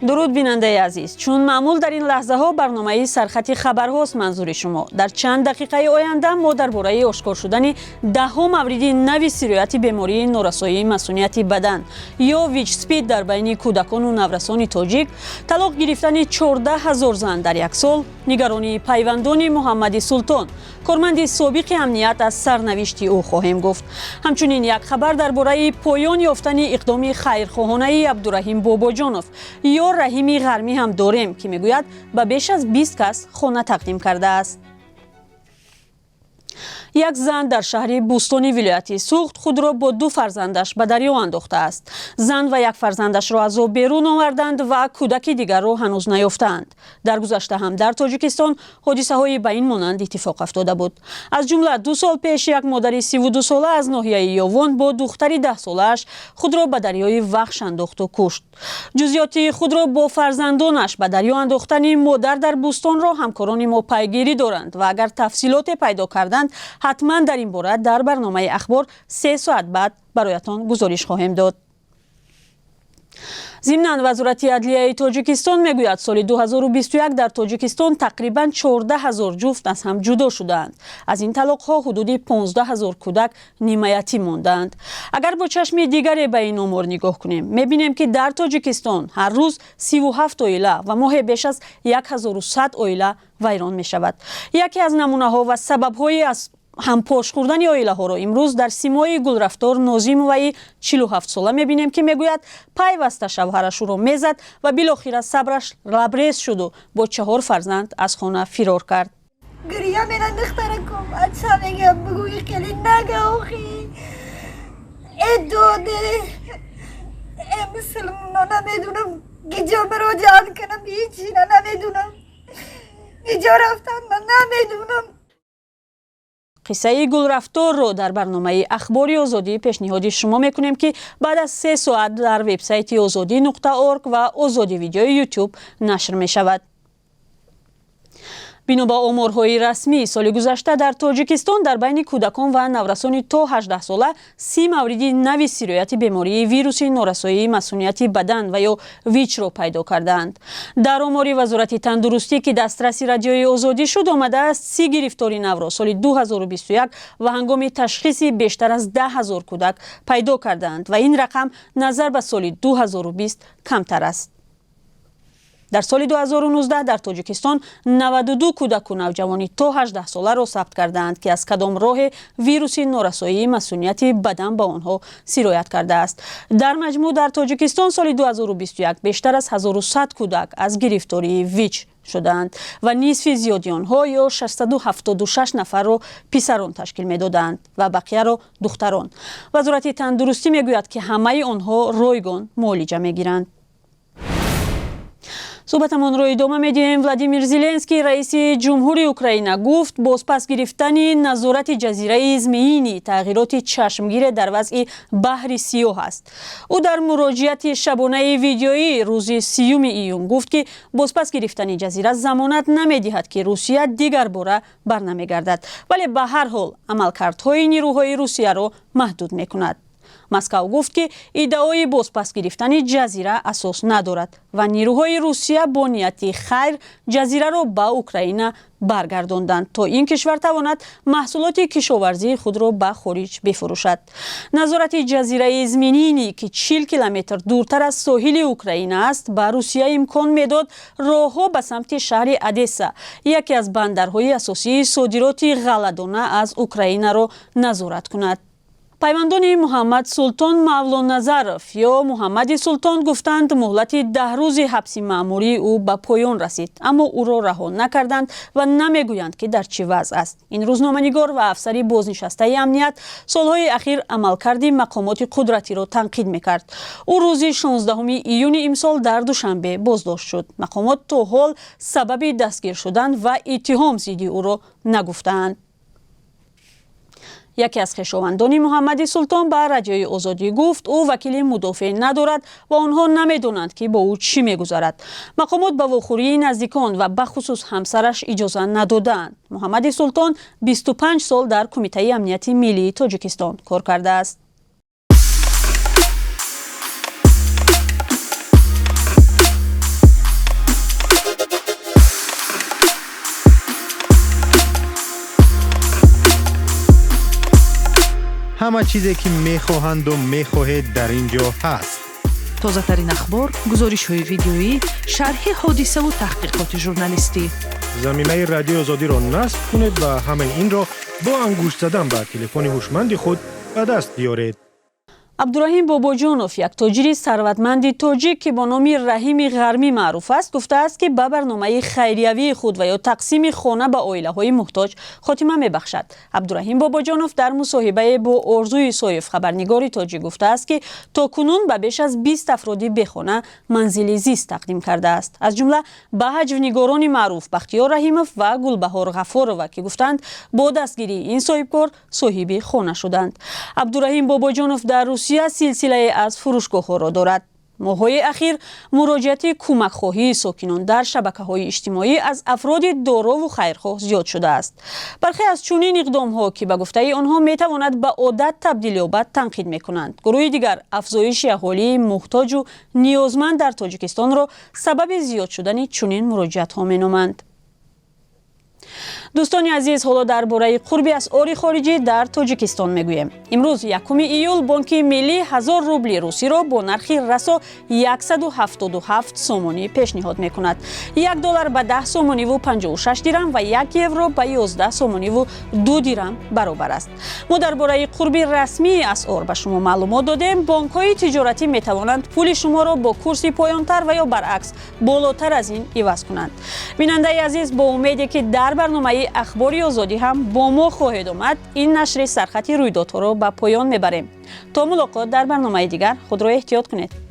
Дуруд, бинандаи азиз. Чун маъмул, дар ин лаҳзаҳо барномаи «Сархати хабарҳост» манзури шумо. Дар чанд дақиқаи оянда мо дар бораи ошкор шудани даҳҳо мавриди нави сирояти бемории норасоии масунияти бадан ё ВИЧ-СПИД дар байни кӯдакону наврасони тоҷик, талоқ гирифтани 14 000 зан дар як сол, нигаронии пайвандони Муҳаммади Султон, корманди собиқи амният, аз сарнавишти ӯ хоҳем гуфт. Ҳамчунин як хабар дар бораи поён ёфтани иқдоми хайрхоҳонаи Абдураҳим Бобоҷонов ё Раҳими Ғармӣ ҳам дорем, ки мегӯяд, ба беш аз 20 кас хона тақдим кардааст. Як зан дар шаҳри Бӯстони вилояти Суғд худро бо ду фарзандаш ба дарё андохтааст. Зан ва як фарзандашро аз об берун оварданд ва кӯдаки дигарро ҳанӯз наёфтаанд. Дар гузашта ҳам дар Тоҷикистон ҳодисаҳои ба ин монанд иттифоқ афтода буд. Аз ҷумла 2 сол пеш як модари 32сола аз ноҳияи Ёвон бо духтари 10солааш худро ба дарёи Вахш андохту кушт. Ҷузъиёти худро бо фарзандонаш ба дарё андохтани модар дар Бӯстонро ҳамкорони мо пайгирӣ доранд ва агар тафсилоте пайдо карданд, ҳатман дар ин бора дар барномаи «Ахбор» 3 соат баъд бароятон гузориш хоҳем дод. Зимнан, Вазорати адлияи Тоҷикистон мегӯяд, соли 2021 дар Тоҷикистон тақрибан 14 ҳазор ҷуфт аз ҳам ҷудо шудаанд. Аз ин талоқҳо ҳудуди 15 ҳазор кӯдак нимаятим мондаанд. Агар бо чашми дигаре ба ин омор нигоҳ кунем, мебинем, ки дар Тоҷикистон ҳар рӯз 37 оила ва моҳе беш аз 1100 оила вайрон мешавад. Яке аз намунаҳо ва сабабҳои аз ҳампош хӯрдани оилаҳоро имрӯз дар симои Гулрафтор Нозимоваи 47сола мебинем, ки мегӯяд, пайваста шавҳараш ӯро мезад ва билохира сабраш лабрез шуду бо чаҳор фарзанд аз хона фирор кард. Гиря мена, духтараком ача мегам, бугӯи хеле нага, охи э доде, э мусулмоно, намедунам гиҷо муроҷиат кунам, ҳичина намедунам, гиҷо рафтан ман намедунам. Қиссаи Гулрафторро дар барномаи «Ахбори Озодӣ» пешниҳоди шумо мекунем, ки баъд аз 3 соат дар вебсайти озодӣ.org ва Озодӣ Видеои Ютуб нашр мешавад. Бино ба оморҳои расмӣ, соли гузашта дар Тоҷикистон дар байни кӯдакон ва наврасони то 18 сола 30 мавриди нави сирояти бемории вируси норасоии масунияти бадан ва ё ВИЧро пайдо кардаанд. Дар омори Вазорати тандурустӣ, ки дастраси Радиои Озодӣ шуд, омадааст, 30 гирифтори навро соли 2021 ва ҳангоми ташхиси бештар аз 10 000 кӯдак пайдо кардаанд ва ин рақам назар ба соли 2020 камтар аст. Дар соли 2019 дар Тоҷикистон 92 кӯдаку навҷавони то 18 соларо сабт кардаанд, ки аз кадом роҳе вируси норасоии масунияти бадан ба онҳо сироят кардааст. Дар маҷмӯъ дар Тоҷикистон соли 2021 бештар аз 1100 кӯдак аз гирифтории ВИЧ шудаанд ва нисфи зиёди онҳо ё 676 нафарро писарон ташкил медоданд ва бақияро духтарон. Вазорати тандурустӣ мегӯяд, ки ҳамаи онҳо ройгон муолиҷа мегиранд. Суҳбатамонро идома медиҳем. Владимир Зеленский, раиси ҷумҳури Украина, гуфт, бозпас гирифтани назорати ҷазираи Змеини тағйироти чашмгире дар вазъи Баҳри Сиёҳ аст. Ӯ дар муроҷиати шабонаи видеоӣ рӯзи 30 июн гуфт, ки бозпас гирифтани ҷазира замонат намедиҳад, ки Русия дигар бора барнамегардад, вале ба ҳар ҳол амалкардҳои нирӯҳои русияро маҳдуд мекунад. Москав гуфт, ки иддаои бозпас гирифтани ҷазира асос надорад ва нирӯҳои Русия бо нияти хайр ҷазираро ба Украина баргардонданд, то ин кишвар тавонад маҳсулоти кишоварзии худро ба хориҷ бифурӯшад. Назорати ҷазираи Зминини, ки 40 километр дуртар аз соҳили Украина аст, ба Русия имкон медод роҳҳо ба самти шаҳри Одесса, яке аз бандарҳои асосии содироти ғалладона аз Украинаро назорат кунад. Пайвандони Муҳаммад Султон Мавлоназаров ё Муҳаммади Султон гуфтанд, муҳлати 10 рӯзи ҳабси маъмурии ӯ ба поён расид, аммо ӯро раҳо накарданд ва намегӯянд, ки дар чӣ вазъ аст. Ин рӯзноманигор ва афсари бознишастаи амният солҳои ахир амалкарди мақомоти қудратиро танқид мекард. Ӯ рӯзи 16 июни имсол дар Душанбе боздошт шуд. Мақомот то ҳол сабаби дастгир шудан ва иттиҳом зидди ӯро нагуфтаанд. Яке аз хешовандони Муҳаммади Султон ба Радиои Озодӣ гуфт, ӯ вакили мудофеъ надорад ва онҳо намедонанд, ки бо ӯ чӣ мегузарад. Мақомот ба вохӯрии наздикон ва бахусус ҳамсараш иҷоза надодаанд. Муҳаммади Султон 25 сол дар Кумитаи амнияти миллии Тоҷикистон кор кардааст. Ҳама чизе, ки мехоҳанду мехоҳед, дар ин ҷо ҳаст. Тозатарин ахбор, гузоришҳои видеоӣ, шарҳи ҳодисаву таҳқиқоти журналистӣ. Замимаи Радиои Озодиро насб кунед ва ҳамаи инро бо ангушт задан ба телефони ҳушманди худ ба даст биёред. Абдураҳим Бобоҷонов, як тоҷири сарватманди тоҷик, ки бо номи Раҳими Ғармӣ маъруф аст, гуфтааст, ки ба барномаи хайриявии худ ва ё тақсими хона ба оилаҳои муҳтоҷ хотима мебахшад. Абдураҳим Бобоҷонов дар мусоҳибае бо Орзу Исоев, хабарнигори тоҷик, гуфтааст, ки то кунун ба беш аз 20 афроди бехона манзили зист тақдим кардааст, аз ҷумла ба ҳаҷвнигорони маъруф Бахтиёр Раҳимов ва Гулбаҳор Ғафорова, ки гуфтанд, бо дастгирии ин соҳибкор соҳиби хона шуданд. Абдураҳим Бобоҷонов дар Русия силсилае аз фурӯшгоҳҳоро дорад. Моҳҳои ахир муроҷиати кӯмакхоҳии сокинон дар шабакаҳои иҷтимоӣ аз афроди дорову хайрхоҳ зиёд шудааст. Бархе аз чунин иқдомҳо, ки ба гуфтаи онҳо метавонад ба одат табдил ёбад, танқид мекунанд. Гурӯҳи дигар афзоиши аҳолии муҳтоҷу ниёзманд дар Тоҷикистонро сабаби зиёд шудани чунин муроҷиатҳо меноманд. Дӯстони азиз, ҳоло дар бораи қурби асъори хориҷӣ дар Тоҷикистон мегӯем. Имрӯз, 1 июл, Бонки Миллӣ 1000 рубли русиро бо нархи расо 177 сомонӣ пешниҳод мекунад. 1 доллар ба 10 сомониву 56 дирам ва 1 евро ба 11 сомониву 2 дирам баробар аст. Мо дар бораи қурби расмии асъор ба шумо маълумот додем. Бонкҳои тиҷоратӣ метавонанд пули шуморо бо курси поёнтар ва ё баръакс болотар аз ин иваз кунанд. Бинандаи азиз, бо умеде ки дар барномаи Ахбори Озодӣ ҳам бо мо хоҳед омад, ин нашри сархати рӯйдодҳоро ба поён мебарем. То мулоқот дар барномаи дигар худро эҳтиёт кунед.